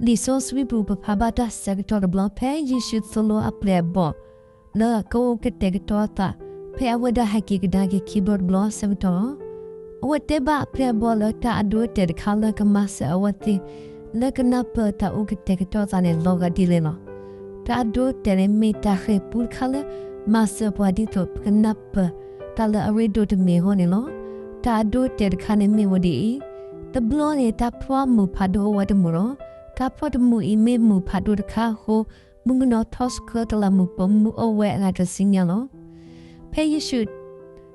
လံာ်စီဆှံပူၤ ပဖးဘၣ်တၢ်ဆၢကတီၢ်တဘျီ ဖဲယ့ၣ်ၡူးသိၣ်လိအပျဲၢ်အဘီၣ် လၢကအိၣ်ကတဲာ်ကတီၤအသး ဖဲအဝဲဒၣ်ဟဲက့ၤကဒါက့ၤခံဘျီတဘျီအဆၢကတီၢ်လီၤ. အဝဲတဲဘၣ်အပျဲၢ်အဘီၣ်လၢ တၢ်အဒိအတဲာ်တခါလၢကမၤစၢၤအဝဲသ့ၣ် လၢကနၢ်ပၢၢ်တၢ်အိၣ်ကတဲာ်ကတီၤအသးန့ၣ် လီၤဂာ်ဒ်လဲၣ်လီၤ. တၢ်အဒိအတဲာ်န့ၣ် မ့ၢ်တၢ်ဃဲၤပူတခါလၢ မၤစၢၤပှၤဒ်သိး ပကနၢ်ပၢၢ်တၢ်လၢအရ့ဒိၣ်တမံၤအဂီၢ်န့ၣ်လီၤ. တၢ်အဒိအတဲာ်တခါန့ၣ်မ့ၢ်ဝဲဒ်အံၤ, တဘျီန့ၣ် တၢ်ဖျီအမုၢ်ဖးဒိၣ်အိၣ်ဝဲတမုာ်လီၤ. တၢ်ဖျီတမုာ်အံၤမ့ၢ်မုၢ်ဖးဒိၣ်တခါအဃိ, မုၣ်ကနီၤထီဆှၢတလးမူးပိာ်မုၣ်အိၣ်ဝဲအဂၤတဆံညါလီၤ. ဖဲယ့ၣ်ၡူး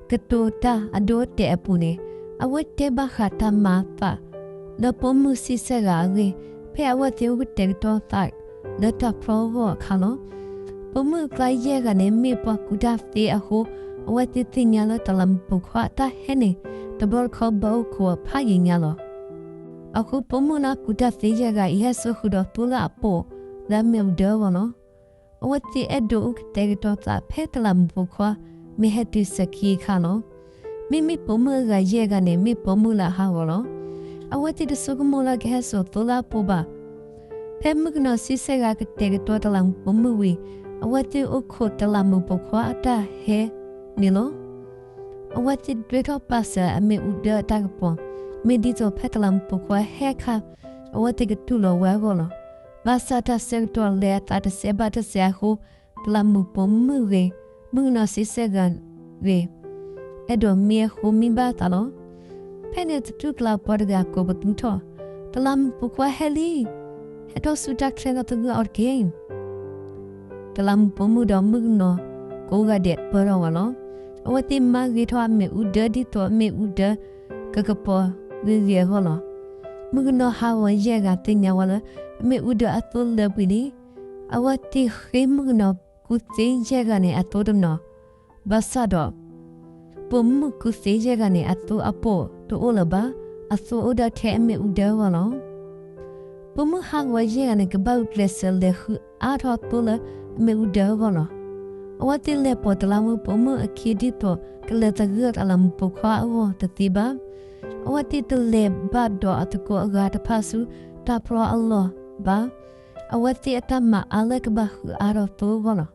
ကတိၤတၢ်အဒိအတဲာ်အပူၤန့ၣ်, အဝဲတဲဘၣ်ဃးတၢ်မၤအသး လၢပိာ်မုၣ်ဆံဆဲၣ်ဂၤအဂ့ၢ်, ဖဲအဝဲသ့ၣ်အိၣ်ကတဲာ်ကတီၤအသးလၢတၢ်ဖျီအဂီၢ်အခါလီၤ. ပိာ်မုၣ်အကျါယဲၢ်ဂၤန့ၣ် မ့ၢ်ပှၤကူၣ်တၢ်သ့အဃိ, အဝဲသ့ၣ်သ့ၣ်ညါလၢတလးမူးပိာ်ခွါအတၢ်ဟဲန့ၣ် တဘျီတခီဘၣ်အိၣ်ခိးအဖးယံာ်ညါလီၤ. အဃိပိာ်မုၣ်လၢကူၣ်တၢ်သ့ယဲၢ်ဂၤအံၤ ဟဲစိာ်ဃုာ်ဒီးသိလၢအပိာ်လၢအမ့ၣ်အူဒၢအဂီၢ်လီၤ. အဝဲသ့ၣ်အဲၣ်ဒိးအိၣ်ကတဲာ်ကတီၤသးဖဲတလးမူးပိာ်ခွါ မ့ၢ်ဟဲတုၤစဲၤခံအခါလီၤ. မ့မ့ၢ်ပိာ်မုၣ်အဂၤယဲၢ်ဂၤန့ၣ် မ့ၢ်ပိာ်မုၣ်လၢအဟးဂီၤလီၤ. အဝဲသ့ၣ်တဆိကမိၣ်လၢကဟဲစိာ်သိလၢအပိာ်ဘၣ်. ဖဲမုၣ်ကနီၤဆံဆဲၣ်ဂၤကတဲာ်ကတီၤတလးမူးပိာ်မုၣ်ဝံၤ, အဝဲသ့ၣ်အိၣ်ခိးတလးမူးပိာ်ခွါအတၢ်ဟဲန့ၣ်လီၤ. အဝဲသ့ၣ်ဒွဲထီၣ်ပာ်စၢၤအမ့ၣ်အူဒၢအတၢ်ကပီၤ, မ့ၢ်ဒ်သိးဖဲတလးမူးပိာ်ခွါဟဲအခါ အဝဲသ့ၣ်ကတူၢ်လိာ်ဝဲအဂီၢ်လီၤ. ဘၣ်ဆၣ်တၢ်ဆၢကတီၢ်လဲၤအသးတစဲးဘၣ်တစဲးအဃိ, တလးမူးပိာ်မုၣ်ဂ့ၤ, မုၣ်ကနီၤဆံဆဲၣ်ဂၤဂ့ၤ, အဲၣ်ဒိးမံအဃိမံဘၣ်အသးလီၤ. ဖဲန့ၣ်သတူၢ်ကလာ်ပှၤတဂၤကိးပသူထီၣ်, တလးမူးပိာ်ခွါဟဲလံ, ဟဲထီၣ်ဆူတၢ်ချၢလီၤသဂၢၢ်အီၤတက့ၢ်. တလးမူးပိာ်မုၣ်ဒီးမုၣ်ကနီၤကိးဂၤဒဲးပၢထီၣ်ဝဲလီၤ. အဝဲသ့ၣ်မၤဂ့ၤထီၣ်အမ့ၣ်အူဒၢဒ်သိးအမ့ၣ်အူဒၢကကပီၤဂ့ၤဂ့ၤအဂီၢ်လီၤ. မုၣ်ကနီၤဟးဂီၤယဲၢ်ဂၤသ့ၣ်ညါဝဲလၢ အမ့ၣ်အူဒၢအသိလၢာ်ပှဲၤလံ. အဝဲသ့ၣ်ဃ့မုၣ်ကနီၤကူၣ်သ့ယဲၢ်ဂၤန့ၣ်အသိတနီၤ, ဘၣ်ဆၣ်ဒီး ပိာ်မုၣ်ကူၣ်သ့ယဲၢ်ဂၤန့ၣ် အသိအပိာ်တအိၣ်လၢၤဘၣ်, အသိအိၣ်ဒၣ်ထဲအမ့ၣ်အူဒၢအဂီၢ်လီၤ. ပိာ်မုၣ်ဟးဂီၤယဲၢ်ဂၤန့ၣ် ကဘၣ်ဂုာ်ကျဲးစၢးလဲၤဃုအါထီၣ်သိလၢအမ့ၣ်အူဒၢအဂီၢ်လီၤ. အဝဲသ့ၣ်လဲၤပိာ်တလးမူးပိာ်မုၣ်အခံဒ်သိးကလဲၤသဂၢၢ်တလးမူးပိာ်ခွါအဂီၢ်တသ့ဘၣ်. အဝဲသ့ၣ်တလဲၤဘၣ်ဒီးအသကိးအဂၤတဖၣ်ဆူတၢ်ဖျီအလီၢ်ဘၣ်. အဝဲသ့ၣ်အတၢ်မၤအါလၢကဘၣ်ဃုအါထီၣ်သိအဂီၢ်လီၤ.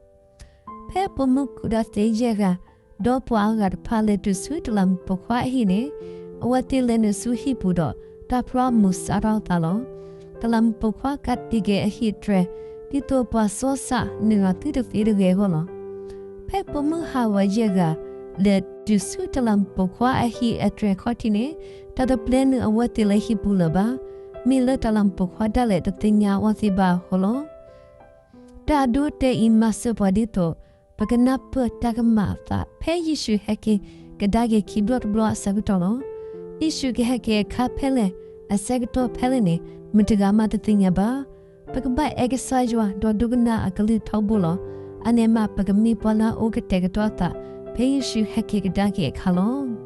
ဖဲပိာ်မုၣ်ကူၣ်တၢ်သ့ယဲၢ်ဂၤ ဒီးပှၤအဂၤတဖၣ်လဲၤတုၤဆူတလးမူးပိာ်ခွါအဟံၣ်န့ၣ်, အဝဲသ့ၣ်လဲၤနုာ်ဆူဟံၣ်ပူၤဒီးတၢ်ဖျီအမူးစးထီၣ်အသးလီၤ. တလးမူးပိာ်ခွါကးတံာ်က့ၤအဟံၣ်အတြဲၤ ဒ်သိးပှၤစီစးနုာ်လီၤသုတသ့တဂ့ၤအဂီၢ်လီၤ. ဖဲပိာ်မုၣ်ဟးဂီၤယဲၢ်ဂၤ လဲၤတုၤဆူတလးမူးပိာ်ခွါအဟံၣ်အတြဲၤခီၣ်ထံးန့ၣ်, တၢ်တပျဲနုာ်အဝဲသ့ၣ်လၢဟံၣ်ပူၤလၢၤဘၣ်. မ့ၢ်လၢတလးမူးပိာ်ခွါဒၣ်လဲာ်တသ့ၣ်ညါအီၤသ့ဘၣ်အဃိလီၤ. တၢ်အဒိအတဲာ်အံၤမၤစၢၤပှၤဒ်သိး ပကနၢ်ပၢၢ်တၢ်ကမၤအသး ဖဲယ့ၣ်ၡူးဟဲက့ၤကဒါက့ၤခံဘျီတဘျီအဆၢကတီၢ်လီၤ. ယ့ၣ်ၡူးကဟဲက့ၤအခါဖဲလဲၣ်, အဆၢကတီၢ်ဖဲလဲၣ်န့ၣ် မတၤတဂၤမးတသ့ၣ်ညါဘၣ်. ပကဘၣ်အဲၣ်ကစၢ်ယွၤ ဒီးဒိကနၣ်အကလုၢ်ထီဘိလီၤ. အန့ၣ်မးပကမ့ၢ်ပှၤလၢအအိၣ်ကတဲာ်ကတီၤအသး ဖဲယ့ၣ်ၡူးဟဲက့ၤကဒါက့ၤအခါလီၤ.